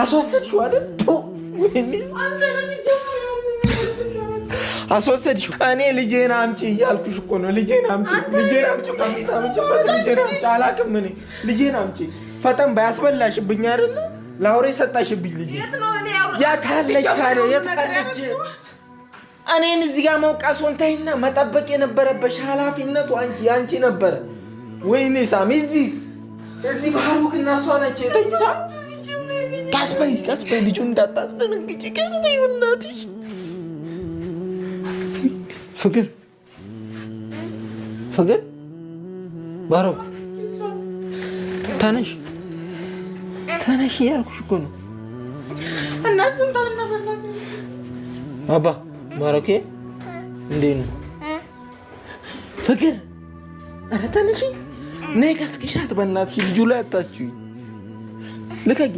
አስወሰድሽው አይደል? አስወሰድሽው። እኔ ልጄን አምጪ እያልኩሽ እኮ ነው። ልጄን አምጪ፣ ልጄን አምጪ፣ ከምታመጪበት ልጄን አምጪ። አላውቅም እኔ ልጄን አምጪ። ፈጠን ባያስበላሽብኝ አይደለ? ለአውሬ ሰጣሽብኝ። ልጄ የት አለች ታዲያ? የት አለች? እኔን እዚህ ጋር መውቀሱን ተይና፣ መጠበቅ የነበረበሽ ኃላፊነቱ አንቺ ያንቺ ነበረ። ወይኔ ሳሚ፣ እዚህ ባሩክ እና እሷ ናቸው የተኝታ። ቀስ በይ ቀስ በይ፣ ልጁን እንዳታስደነግጪ። ቀስ በይ እናትሽ። ፍቅር ፍቅር፣ ባሮክ ተነሽ ተነሽ እያልኩሽ እኮ ነው። እነሱን አባ ባሮኬ እንዴት ነው ፍቅር? ኧረ ተነሺ ነይ ቀስቅሻት፣ በእናትሽ ልጁ ላይ አታስችይ። ልቀቂ።